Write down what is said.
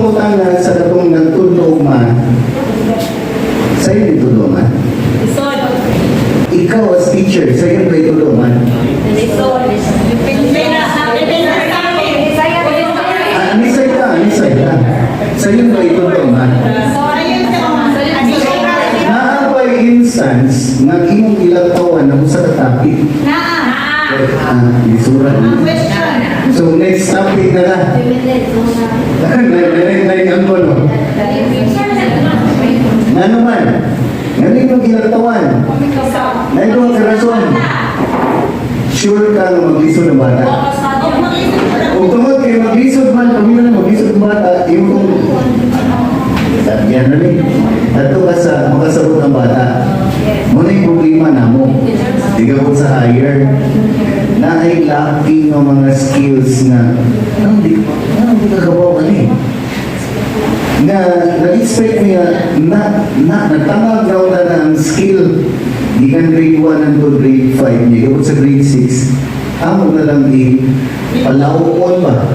pangutana sa katong nagtudlo og math, sayon itudlo math? Lisod. Ikaw as teacher, sayon ba itudlo math? Lisod. Depende na. Depende sa amin. Ah, nisay ka, nisay ka. Sayon ba itudlo math? Naa by instance nga imong gilaktawan na usa ka topic? Naa. Ah, lisura. So next topic na na. Nai ang ko, no. Nga naman, nga imong gilaktawan. Naa duha ka rason. Sure ka nga maglisod ang bata. Kung tungod kay maglisod man, kami na maglisod ang bata, imong yan na ni. Adto ka sa makasabot ang bata. Mao na problema namo. Di ka po sa higher. Naay lacking ng mga skills nga nang di ka kabaw ani. Nga nag-expect niya na na nagtangag daw na na ang skill gikan grade 1 hangtod grade 5 niya gabot sa grade 6, amo na lang i palawon ba.